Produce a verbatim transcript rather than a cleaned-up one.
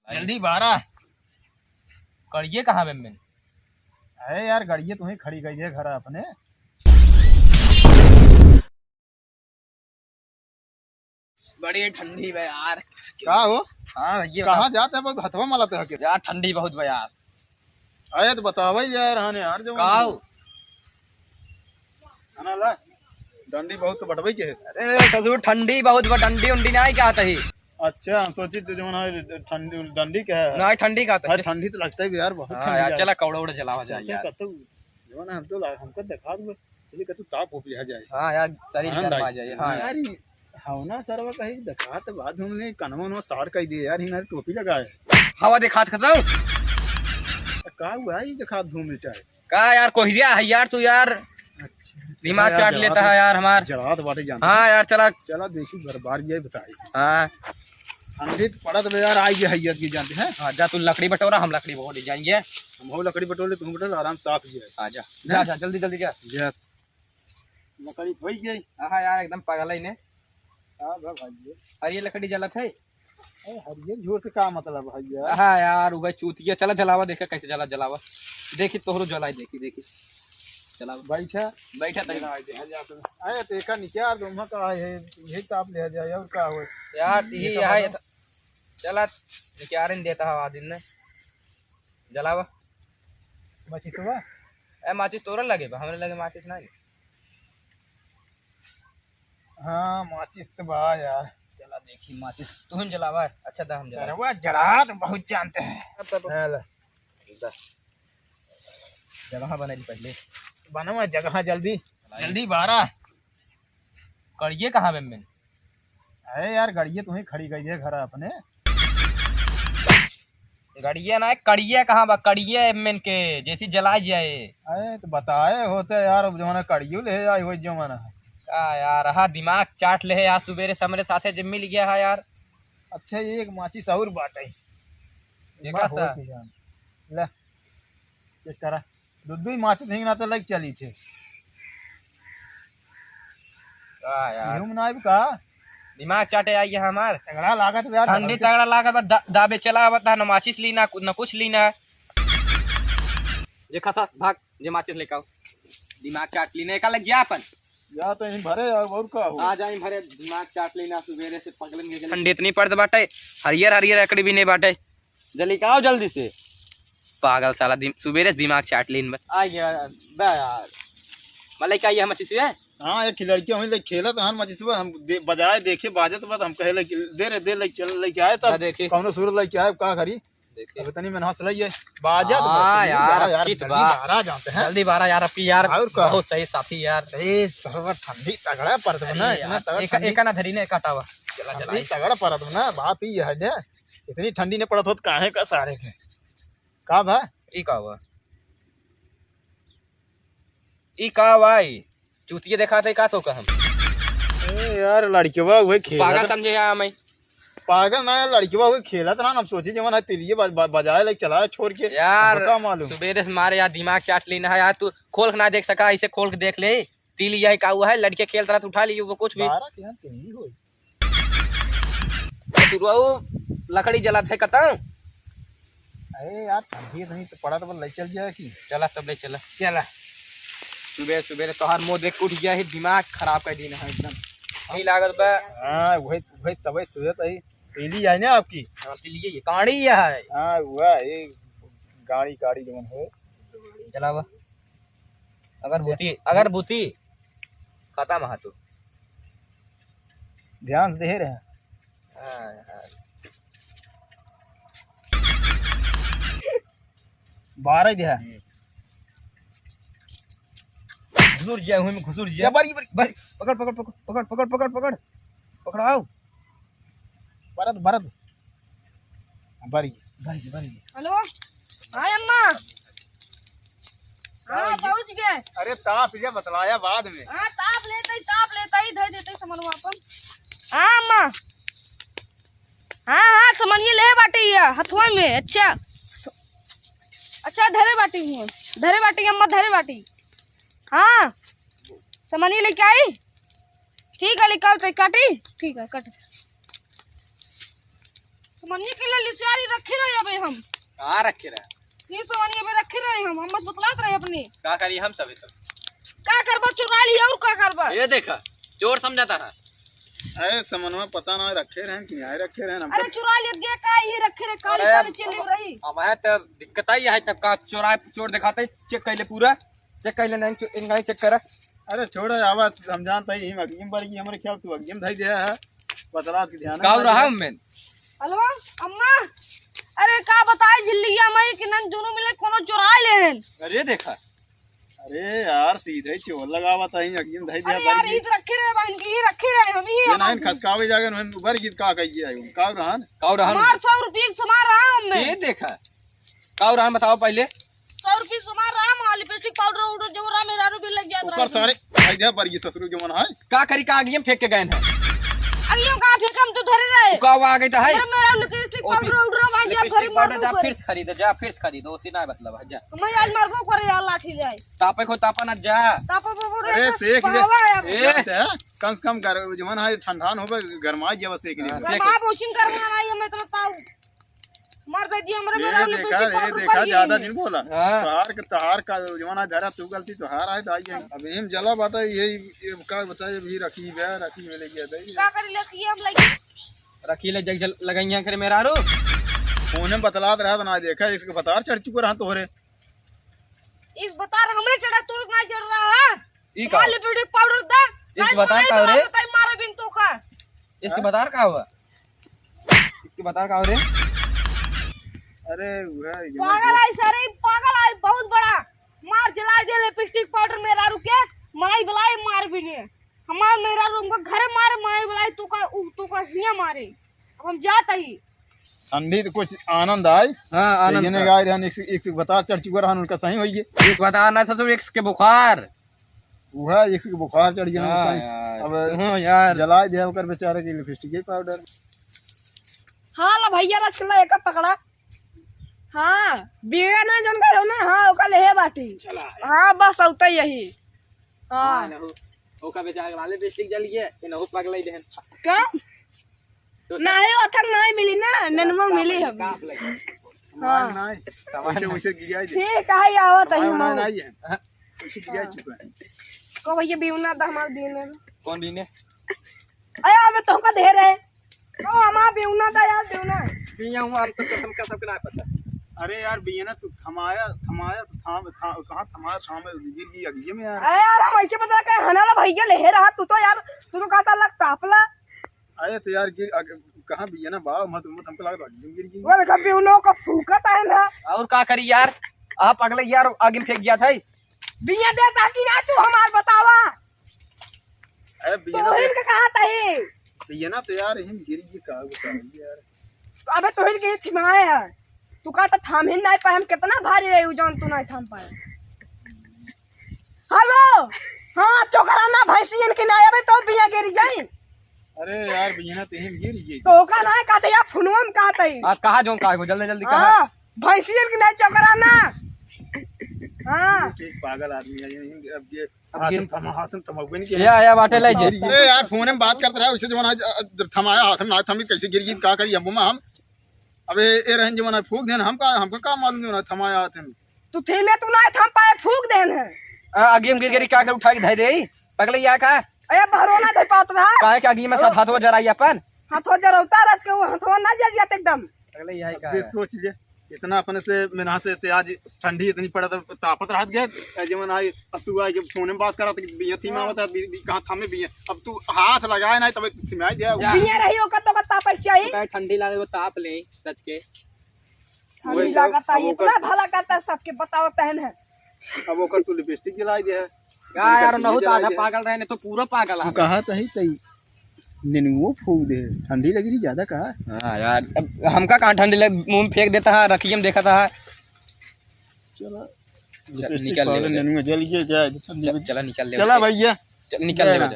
जल्दी बारा। गड़िये कहाँ बे मेन? अरे यार, गड़िये तुम्हें खड़ी गई है घर अपने। बड़ी ठंडी बा यार। का हो? हाँ, ये कहाँ बताओ। जाते हैं? बहुत हथवा मलत है के? यार, ठंडी बहुत बा यार। अरे तो बतावा ही यार, हाँ यार, जो का हो? खाना ला। डंडी बहुत तो बटवाई के है। अरे ससुर, ठंडी बहुत बा, डंडी उंडी नहीं क्या तही? अच्छा, हम सोची तो जवन है ठंडी, डंडी के है। नहीं, ठंडी का तो हाँ, ठंडी तो लगता है यार, बहुत हाँ ठंडी यार, है। चला कौड़ा उड़ा जलावा जाए सोचे यार। कतौ जवन है, हम तो ला-, हमको दिखा दो, चलिए कतौ ताप उप लिया जाए। हाँ यार, शरीर आनंद गर्मा आए। जाए। हाँ यार। यार, ये हवना सरवा कहीं दिखात बाद हमने कनवा उनवा साड़ कई दिए यार, हिनार टोपी लगाए। हवा दिखात खतरा। का हुआ, ये दिखात घूम मिटा है। का यार, कोहिया है यार तू यार। अच्छा, दिमाग चला यार, चाट लेता है यार हमार। जलात बाटे जानते। हाँ यार, चला। चला देखी, बर्बाद ये बताई। हाँ। ठंडी तो पड़त बे यार, आई ये हैयत की जानते हैं। हाँ, जा तू लकड़ी बटोरा, हम लकड़ी बटोर जाएंगे। हम हो लकड़ी बटोर ले, तुम बटोर, आराम से ताप जाए। हाँ, जा। जा, जा, जल्दी, जल्दी जा। जा। लकड़ी धोई गई। हाँ यार, एकदम पागल है ने। का बा भाई ये? अरे ये लकड़ी जलत है। अरे हरियर झोर से का मतलब है यार? हाँ यार, उ भाई चूतिया, चला जलावा, देखा कैसे जला, जलावा। देखी तोहरो जलाई, देखी, देखी। चलावा। बैठा। बैठा तनी। अरे तो एका निकाल दो, वहाँ का है, यही ताप लिया जाए, और का हो? यार, ये यही का है, पता? चला, निकाल देता है आदमी ने। जलावा। माचिसवा? ए, माचिस तोरा लगे बा, हमरे लगे माचिस नहीं। हाँ, माचिस तो बा यार। चला देखी माचिस, तू ही जलावा। अच्छा, दा हम जलावा। सरवा जलात बहुत जानते हैं। अब तो हाँ, ले। दा। जगह बना ली पहले। बनावा जगह जल्दी। जल्दी बारा। गड़िये कहाँ बे मेन? अरे यार, गड़िये तुम्हें खड़ी गई है घर अपने। गड़िया ना, कड़िया कहाँ बा? कड़िया एमएन के, जैसी जला जाए। अरे, तो बताए होते यार, अब जमाना कड़ियो ले आई हो जमाना है। का यार, हाँ, दिमाग चाट ले है यार, सुबेरे से हमरे साथे जब मिल गया है यार। अच्छा, ये एक माचिस और बाटे। ये बा, का सा? होत ही जान। ले, चेक करा। दो दो माचिस हिंगना तो लग चली थे। का यार? घूम ना आइब का? दिमाग चाटे आई है हमार। तगड़ा लागत बा यार, ठंडी धरती। तगड़ा लागत बा, दा-, दाबे चला आवत है, न माचिस ली ना, न कुछ ली ना। जे खसा, भाग, जे माचिस लेके आओ। दिमाग चाट ली ना, एका लग गया अपन। या तो यहीं भरे, अब और का हो? आ जाए भरे, दिमाग चाट ली ना, सुबेरे से पगलन के गले। ठंडी इतनी पड़त बाटे, हरियर हरियर लकड़ी भी नहीं बाटे। जल्दी आओ, जल्दी से। पागल साला, दिम-, सुबेरे से दिमाग चाट लीन बा। आ गया, बे यार। भले क्या ये हम अच्छी सी है? हाँ, एक लड़कियां हुई, लेके खेलत हन मचिसवा, हम दे-, बजाए देखे बाजत बा, हम कहे, "लेके दे रे, दे, लेके चल, लेके आए तब।" बा देखी। कौनो सूरत लेके आए, का करी? देखी। अब इतनी में हंस लई है, बाजत बा, हाँ यार, यार, अब की तो जल्दी बा। बारा जानते हैं। जल्दी बारा यार, अब की यार, और का? बहुत सही साथी यार। ए, सरवा ठंडी तगड़ा परत बा ना, अरे इतना यार, तगड़ा एका, ठंडी। एका ना धरी ने, एका हटावा। चला, चला। ठंडी तगड़ा परत बा ना, बात ही है जे। इतनी ठंडी ने पड़त होत काहे का सारे के? का बा? ई का हुआ? ई का बा ई? चूतिया देखात है का तो कहम? ए यार, लड़कवा उहे खेलत पागल समझे या मैं? पागल ना यार, लड़कवा उहे खेलत ना, हम सोची जवन है तिलिये ब-, ब-, बजाए लाइक चलाए छोड़ के। यार, हमको का मालूम? सुबेरे से मारे यार दिमाग चाट ली ना है यार, तू खोल के ना देख सका, इसे खोल के देख ले। तिलिया है का हुआ है, लड़के खेलत रहत उठा लिए वो कुछ भी। बारह के यहाँ तिली होई। सुरवाऊ लकड़ी जलात है कतौ? अरे यार, ठंडी नहीं तो पड़ा तो ले चल जाए कि? चला तब ले चला। चला। सुबह सुबह तोहार मुंह देख उठ गया है, दिमाग खराब कर दिन है एकदम। नहीं लागत बा। हाँ, वही, वही तबे सुबह तो ही पीली आई ना आपकी। हाँ, पीली है, ये काड़ी है। हाँ, हुआ ये गाड़ी, गाड़ी जवन हो। चलावा। अगरबत्ती, अगरबत्ती खत्म है तू। ध्यान से दे रहे। हाँ, हाँ। बारह दे। हम्म। घुसुर जाए, हुई में घुसुर जाए। या बारी, बारी। बारी, पकड़, पकड़, पकड़। पकड़ाओ। भरत, भरत। भरी, भरी, भरी। हेलो। हाँ, अम्मा। हाँ, हाँ, ये पहुँच गए। अरे, ताप ये बतलाया बाद में। हाँ, ताप लेते ही, ताप लेते ही, धर देते समनवा अपन। हाँ, अम्मा। हाँ, हाँ, समनिया ले बाटे ये हथवा में। अच्छा। अच्छा, धरे बाटी हूँ। धरे बाटी, अम्मा, धरे बाटी। हाँ। समनिया लेके आई? ठीक है, लेके आओ तो काटी। ठीक है, काटी। समनिया के लिए लिसियारी रखी हम। कहाँ रखे रहे? ये सामान ये में रखे रहे हम, हम बस बतलात रहे अपने। का करी हम सब तो? का करबा, चुरा ली और का करबा? ये देखा, चोर समझाता है। अरे समनवा पता ना रखे रहन कि नहीं रखे रहन, हम अरे तो चुरा लेत गए का, ये रखे रहे, काली अरे काली चीज रही। हमारे तो दिक्कत आई है, तब का चोरा, चोर दिखाते, चेक कर ले पूरा, चेक कर ले, नहीं चो-, इनका ही चेक करा। अरे छोड़, आवा, हम जानते ही, हम अग्नि में बढ़ गई, हमारे ख्याल तू अग्नि में धई दे है, बतला के ध्यान काऊ में रहा दे। मैं? हेलो, अम्मा, अरे का बताए झिल्लिया मई कि नन दोनों मिले कोनो चुरा लेहन। अरे देखा। अरे यार, सीधे ही चोर लगावत है, अग्नि में धई दे अरे यार, बड़ी। ई तो रखे रहे बहन के, ई रखे रहे, हम ही ये हमार नहीं खसकावे जागे, हम ऊपर गीत का कहिए है, काऊ रहन? काऊ रहन? हमार सौ रुपये के सामान रहा हम में। ये देखा। काऊ रहन बताओ पहले। सौ रुपये सामान रहा, हमार लिपस्टिक पाउडर उडर जो रहा, मेहरारू भी लग जात ओकर रहा। सारे भाई दे पर ये ससुर जो मन है। का करी, का आगियम फेंक के गए हैं? आगियम का फेंक, हम तो धरे रहे। का आ गई तो है? मेरा, मेरा लिपस्टिक ओसी पाउडर उडर रहा, भाई लिपस्टिक धरे पाउडर मार जा, दो फिर से खरीदे, जा फिर से खरीदे, ओसी ना मतलब है, जा। मैं आज मरबो करे यार, लाठी जाए। तापे को तापा ना जा। तापा बाबू रे, अरे, तो सेक ले। पावा है। ए। जानते हैं? कम से कम गर-, जवन है, ठंडा न होबे, गरमाई जावे, सेक ले। हाँ, सेक। गरमा बोचिन गरमा ना, ये मैं तो ताऊ। मार दे दिया, हमरे ये मेरा देखा, लिपस्टिक ये पाउडर देखा, पड़ गई ज्यादा है। जिन बोला। हाँ। तोहार के, तोहार का जवन है, धरा तू गलती, तोहार है, दाई है। अब हम जला बाटा, ये, ये का बताए, अभी रखी बे, रखी में ले गया था ये। का करी, ले, ये हम लगी। रखी ले, जग जल-, लगाइया करे मेहरारू। फोन में बतलात रहा, बना देखा, इसके बतार चढ़ चुका रहा तोहरे। इस बतार हमरे चढ़ा, तोर ना चढ़ रहा है। ई का? लिपस्टिक पाउडर दा। इस बतार का हो रे? बताई मारे बिन तो का। इसके हाँ? बतार का हुआ? इसके बतार का हो रे? अरे, वह ये पागल आई सर, ई पागल आई बहुत बड़ा। मार जला दे लिपस्टिक पाउडर मेहरारू के, माई बुलाए मार भी ने। हमार मेहरारू हमको घरे मारे, माई बुलाए तो का, उ, तो का हिया मारे। अब हम जात ही। ठंडी तो कुछ आनंद आए। हाँ, आनंद ये ने का। गाय रहन, एक से, एक से बतार चढ़ चुका रहन, उनका सही होइए। एक बतार ना ससुर, एक के बुखार। वह एक से बुखार चढ़ गया हाँ उनका सही। यार। अब हाँ यार। जलाए दे ओकर बेचारे के लिपस्टिक पाउडर। हाँ ला भैया, राजकल्ला एक पकड़ा। हाँ, बीवे ना जन करे ना, हाँ, ओका लेहे बाटी। चला। हाँ, बस औते यही। हाँ। हाँ, नहु, ओका बेचारे वाले लिपस्टिक जल गए, ये नहु पगलाई देहन। का? तो नहीं, ओथर नहीं मिली ना, ननुआ मिली हम। काप लगे। हाँ। नहीं, नहीं। सामान वैसे, वैसे गिराई दे। ठीक है, आवत है सामान हम। नहीं है। हाँ, वैसे गिराई हाँ। चुका है। को भैया बीवना था हमारे बीने। कौन बीने? अरे, अबे तो हमका दे रहे। ओ, हमार बेउना दा यार, बेउना। बिया हूँ, आप तो कसम, कसम के ना पता। अरे यार, बिया ना तू थमाया, थमाया, तो थाम, थाम, कहाँ थमाया, थाम, गिर गई अगिए में यार। अरे यार, हम ऐसे बता के हनाला भैया ले रहा, तू तो यार, तू तो कहता लग तापला। अरे तो यार, गिर, अग-, कहाँ बिया ना, बाव मत, मत हमको लगा, गिर गई। वो देखा, बेउनो का फूकत है ना। और का करी यार, आप अगले यार आगे में फेंक गया था। बिया दे ताकि ना तू हमार बतावा। अरे बिया ना तोहिन के कहा तही। बिया ना तो यार, हम गिर गई का बताई यार। तो अबे तोहिन के थिमाए है। तू का तो थाम ही नहीं पाए, हम कितना भारी रही हूँ, जौन तू नहीं थाम पाए। हेलो, हाँ, चोकरा ना भैंसियन के ना, अबे तो बिया गिर जाई। अरे यार, बिया ना तो हम गिर गई। तो का ना कहते यार, फोनवा में कहते ही। आज कहा जौन कहा, जल्दी जल्दी कहा। हाँ, भैंसियन के ना, चोकरा ना। हाँ। एक पागल आदमी है, ये, अब ये अब हाथ गिन- में थमा, हाथ में थमा, बन के या, या, बाटे लाई जे। अरे यार, फोन में बात करत रहा, उसे जमाना, अ, अ, जब थमाया हाथ में, ना थमी, कैसे गिर गई, का करी, अब हम, अबे, ए रहन जमाना, फूक देन, हम का, हमको का मालूम जमाना, थमाया हाथ में। तू थे में तू ना थम पाए, फूक देन है। आ, आगे हम गिर गिर का कर उठा के धर दे, पगले या का? ए, बहरो ना धर पात रहा। काहे के आगे में साथ हाथवा जराई अपन? हाथवा जरौता रच के, वो हाथवा ना जर जात एकदम। पगले या अब का ये है? सोच ले। इतना अपने से मेहनत से ते आज ठंडी इतनी पड़त, तापत रहत गए, ए, जेवन आई, अब तू आई, जब फोन में बात करत, बिया थी हाँ। मावत है, बी-, बी-, कहाँ थामे बिया, अब तू हाथ लगाए ना, तब थिमाई दे। जा। बिया रही ओकर तो बता पैसा ही। बताए ठंडी लागे, वो ताप ले, सच के। ठंडी वही तो, लागत है, अब ओकर इतना भला करता है, सबके बताओ तहन है। अब ओकर तू लिपस्टिक जलाई दे है। का यार, लिपस्टिक नहु तो जलाई आधा दे। पागल रहे, नहीं तो पूरा पागल तू है। कहा तही तई। नेनुओ फूक दे, ठंडी लगी रही ज्यादा का? हाँ यार, अब हमका कहाँ ठंडी लग, मुंह में फेंक देता है, रखिए हम देखा था। चला। चल, लिपस्टिक निकल ले पाउडर उधर। नेनुआ जल गया, जाए दे ठंडी चल, में। चला निकल ले चला उधर। भैया। चल, निकल ले जाए ना।